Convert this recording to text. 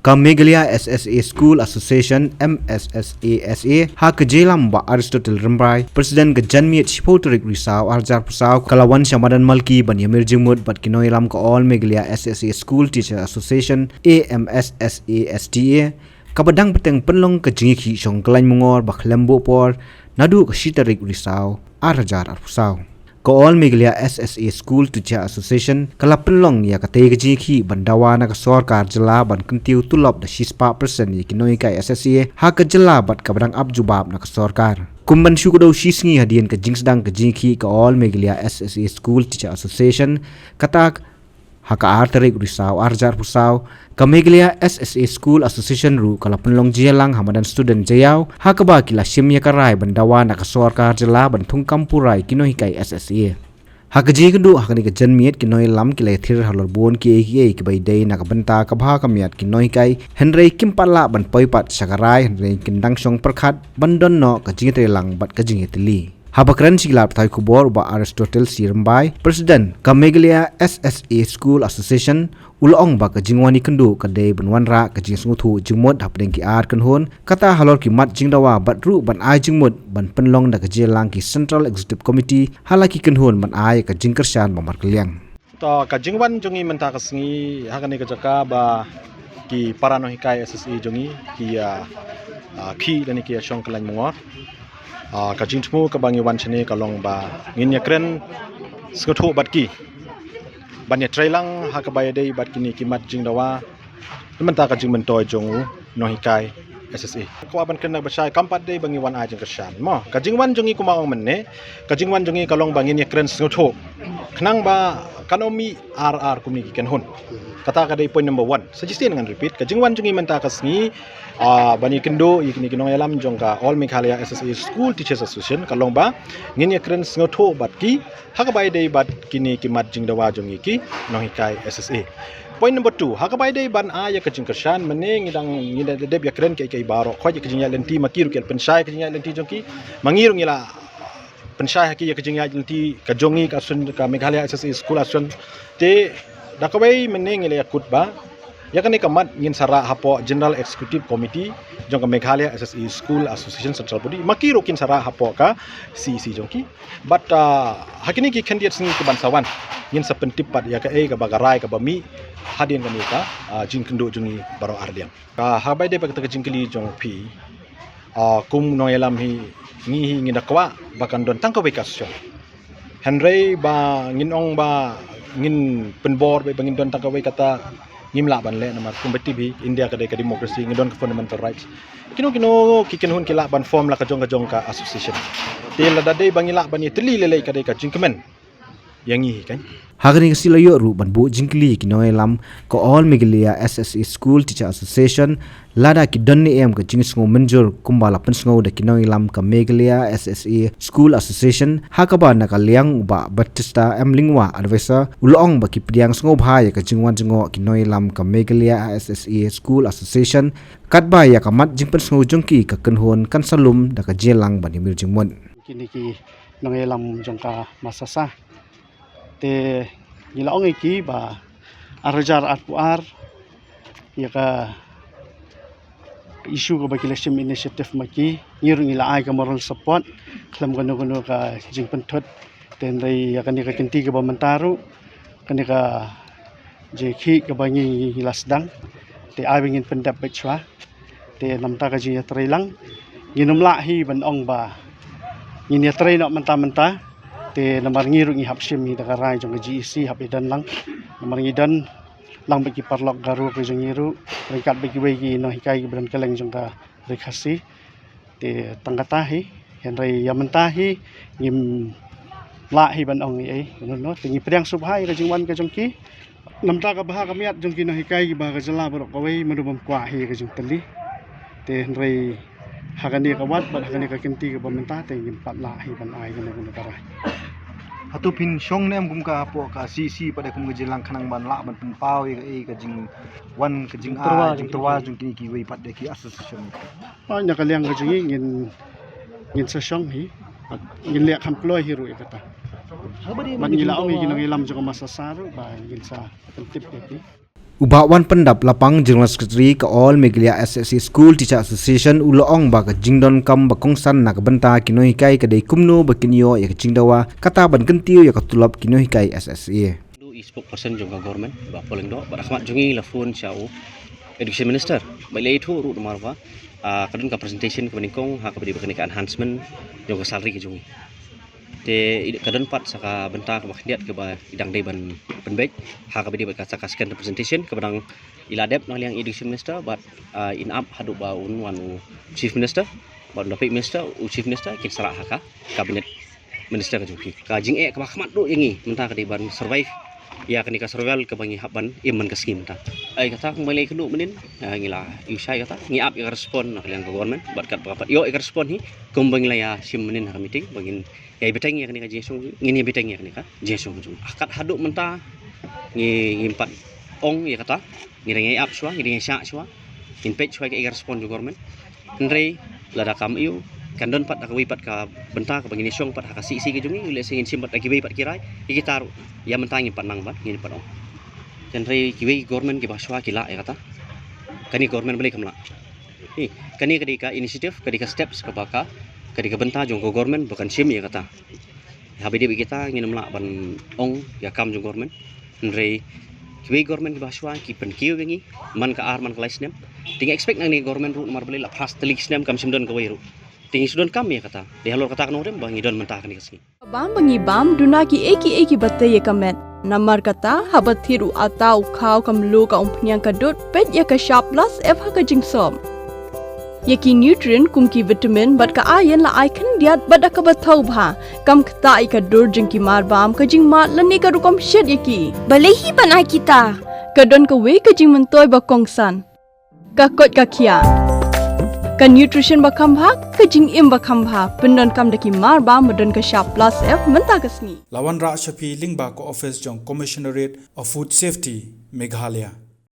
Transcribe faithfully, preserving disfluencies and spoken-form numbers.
Ka Meghalaya S S A School Association, M S S A S A, ha ka jingïalam u Bah Aristotle Rymbai, President, ka janmiet shiphew tarik Risaw arhajar arphew saw, ka la wan sha madan Malki ban ïamir jingmut bad ki nongïalam ka All Meghalaya S S A School Teacher Association, A M S S A S T A, kaba dang bteng pynlong ka jingïakhih shongkhlaiñ mungor ba khlem buh por, naduh ka shi tarik Risaw arhajar arphew saw. Ka All Meghalaya S S A School Teacher Association ka la pynlong ïa katei ka jingïakhih ban dawa na ka sorkar jylla ban kyntiew tulop da shispah percent ïa ki nonghikai S S A ha ka jylla bad kaba dang ap jubab na ka sorkar. Kum ban shu kdew shisngi hadien ka jingsdang ka jingïakhih, ka All Meghalaya S S A School Teacher Association, kata ha ka ar tarik Risaw arhajar arphew saw, ka Meghalaya S S A School Association ruh ka la pynlong jingïalang ha madan Student Jaïaw, ha kaba ki la shim ïa ka rai ban dawa na ka sorkar jylla ban thungkam pura ïa ki nonghikai S S A. Ha ka jingïakynduh ha kane ka janmiet, ki nongïalam ki la ïathir halor bun kiei kiei kiba ïadei na ka bynta ka bha ka miat ki nonghikai, hynrei kim pat lah ban poi pat sha ka rai, hynrei kin dang shong pyrkhat ban don noh ka jingïatreilang bad ka jingïatylli. Haba kren sha ki lad pathai khubor, u Bah Aristotle C Rymbai, President ka Meghalaya S S A School Association, u la ong ba ka jingwan ïakynduh ka dei ban wanrah ka jingsngewthuh jingmut hapdeng ki ar kynhun, kata halor ki mat jingdawa bad ruh ban ai jingmut ban pynlong da ka jingïalang ki Central Executive Committee ha la ki kynhun ban ai ka jingkyrshan ba markylliang. To, ka jingwan jong ngi mynta ka sngi ha kane ka jaka ba ki para nonghikai S S A jong ngi ki, ah, ah, ki lane ki shongkhlaiñ mungor. Ah, ka jingthmu kaba ngi wan shane ka long ba ngin ïakren sngewthuh bad ki ban ïatreilang ha kaba ïadei bad kine ki mat jingdawa na ka bynta ka jingmyntoi jong u nonghikai S S A. Kwah ban kren na ka bashai, kam pat dei ba ngi wan ai jingkyrshan. Mo, ka jingwan jong ngi, kumba ong mynne, ka jingwan jong ngi ka long ba ngin ïakren sngewthuh, khnang ba kan ym mih ar ar kumne ki kynhun. Kata ka dei point number one. Sa shisien ngan repeat, ka jingwan jong ngi mynta ka sngi, ah, ban ïakynduh ïa kine ki nongïalam jong ka All Meghalaya S S A School Teachers Association ka long ba ngin ïakren sngewthuh bad ki ha kaba ïadei bad kine ki mat jingdawa jong ngi ki nonghikai S S A. Point number two, ha kaba ïadei ban ai ïa ka jingkyrshan, mynne ngi dang, ngi da dep ïakren kiei kiei baroh, khot ïa ka jingïaid lynti, ma ki ruh ki la pynshai ka jingïaid lynti jong ki, ma ngi ruh ngi la pynshai ha ki ïa ka jingïaid lynti ka jong ngi ka Association, ka Meghalaya S S A School Association. Te da kawei mynne ngi la ïakut ba ïa kane ka mat ngin sa rah hapoh General Executive Committee jong ka Meghalaya S S A School Association Central Body, ma ki ruh kin sa rah hapoh ka C E C jong ki. Bad, ah, ha kine ki khyndiat sngi ki ban sa wan, ngin sa pyntip pat ïa kaei kaba ka rai kaba mih hadien kane ka, ah, jingkynduh jong ngi baroh arliang. Ka, ha kaba ïadei bad kata ka jingkylli jong phi, ah, kum nongïalam hi, ngi hi ngi da kwah ba kan don tang kawei ka association. Hynrei ba ngin ong ba ngin pynbor ba, ba ngin don tang kawei, kata ngim lah ban leh, namar kumba tip hi, India ka dei ka democracy, ngi don ka fundamental rights. Kino kino ki kynhun ki lah ban form la ka jong ka jong ka association. Te lada dei ba ngi lah ban ïatylli lei lei, ka dei ka jingkmen ïa ngi hi kan. Ha kane ka sngi la ïoh ruh ban buh jingkylli ki nongïalam ka All Meghalaya S S A School Teacher Association lada ki don ne em ka jingsngew mynjur kumba la pynsngew da ki nongïalam ka Meghalaya S S A School Association, ha kaba na ka liang u Bah Baptista M Lyngwa, Advisor, u la ong ba ki pdiang sngewbha ïa ka jingwan jngoh ki nongïalam ka Meghalaya S S A School Association, katba ïa ka mat jingpynsngew jong ki ka kynhun kan sa lum da ka jingïalang ban ïamir jingmut. Kine ki nongïalam jong ka madrasa. Te ngi la ong ïa ki ba arhajar arphew ar, ïa ka issue kaba ki la shim initiative ma ki, ngi ruh ngi la ai ka moral support khlem kano kano ka jingpynthut. Te hynrei ïa kane ka kynti kaba mynta ruh, kane ka jingïakhih kaba ngi, ngi la sdang, te ai ba ngin pyndep beit shuwa. Te namar ka jingïatreilang, ngin ym lah hi ban ong ba ngin ïatrei noh mynta mynta. Te namar ngi ruh ngi hap shim hi da ka rai jong ka G E C, hap ïadon lang. Namar ngi don lang bad ki paralok Garo ka jong ngi ruh, ryngkat bad kiwei ki nonghikai kiba don kylleng jong ka Ri Khasi. Te tang kata hi, hynrei ïa mynta hi ngim lah hi ban ong ei ei, no, no. Te ngi pdiang sngewbha ïa ka jingwan ka jong ki. Namar ka bha ka miat jong ki nonghikai kiba ka jylla baroh kawei, mano bym kwah hi ka jingtylli. Te hynrei ha kane ka wat bad ha kane ka kynti kaba mynta te ngim pat lah hi ban ai kano kano ka rai. Hato phin shong ne em kum ka hapoh ka C E C pat de kum ka jingïalang khnang ban lah ban pynpaw ïa ka, ïa ka jingwan ka jingtyrwa jong kine kiwei pat de ki association? Oh, na ka liang ka jong ngi ngin, ngin sa shong hi. Ngin leh kham kloi hi ruh ïa kata. Bad ngi la ong ïa ki nongïalam jong ka madrasa ruh ba ngin sa pyntip ïa ki. U Bah Wanpyndap Lapang, General Secretary ka All Meghalaya S S A School Teacher Association, u la ong ba ka jingdonkam ba kongsan na ka bynta ki nonghikai ka dei kumno ba kin ïoh ïa ka jingdawa kata ban kyntiew ïa ka tulop ki nonghikai S S A. Duh i spokesperson jong ka government, Bah Paul Lyngdoh, bad ha khmat jong ngi la phone sha u Education Minister. Ba i la ïathuh ruh namar ba, ah, ka don ka presentation kaba nyngkong ha kaba ïadei bad kane ka enhancement jong ka salary ka jong ngi. Te i, ka don pat sa ka bynta kaba khyndiat kaba i dang dei ban pynbeit ha kaba ïadei bad ka, sa ka second presentation kaba dang i la dep na ka liang Education Minister, bad, ah, yn ap haduh ba un wan u Chief Minister, bad u Deputy Minister, u Chief Minister kin sa rah ha ka Cabinet Minister ka jong phi. Ka jingeh kaba khmat duh ïa ngi mynta ka dei ban survive ïa kane ka survival kaba ngi hap ban im man ka sngi mynta. Ai kata kumba ngi la ïakynduh mynnin, ah, ngi la ïohi ïa kata, ngi ap ïa ka respond na ka liang ka government, bad katba pat ïoh ïa ka respond hi, kumba ngi la ïa shim mynnin ha ka meeting, ba ngin ïa bteng ïa kane ka jingshong, ngin ïa bteng ïa kane ka jingshong jong. Ah, kat haduh mynta ngi, ngim pat ong ïa kata, ngi dang ïa ap shuwa, ngi dang ïa shah shuwa, ngin peit shuwa ïa ka respond jong government. Hynrei lada kam ïoh, kan don pat da kawei pat ka bynta kaba ngin ïa shong pat ha ka C C ka jong ngi, lehse ngin shim pat da kiwei pat ki rai, ïa kita ruh ïa mynta ngim pat nang pat, ngim pat ong. Hynrei kiwei government kiba shuwa ki lah ïa kata. Kane government balei kam lah? Hi, kane ka dei ka initiative, ka dei ka steps kaba ka, ka dei ka bynta jong ka government ba kan shim ïa kata. Haba ïadei bad kita ngin ym lah ban ong ïa ka kam jong government. Hynrei kiwei government kiba shuwa ki pynkiew ïa ngi man ka ar man ka lai snem. Te ngi expect na kane ka government ruh namar balei la pass tylli ki snem kam shym don kawei ruh. Te ngi shu donkam ïa kata. Dei halor kata ka nongrim ba ngi don mynta kane ka sngi. Bam ba ngi bam duna kiei kiei kiba tei ïa ka met. Namar kata haba thied u atta u khaw ka mluh ka umphniang ka dud, peit ïa ka shap plus F ha ka jingsop. Ïa ki nutrient kum ki vitamin bad ka iron la ai khyndiat bad da kaba thaw bha. Kam ktah ïa ka dur jong ki marbam, ka jingmad lane ka rukom shet ïa ki. Balei hi ban ai kita? Ka don kawei ka jingmyntoi ba kongsan. Ka koit ka khiah. Ka nutrition ba kham bha, ka jingim ba kham bha. Pyndonkam da ki marbam ba don ka shap plus F mynta ka sngi. La wanrah sha phi lyngba ka office jong Commissionerate of Food Safety, Meghalaya.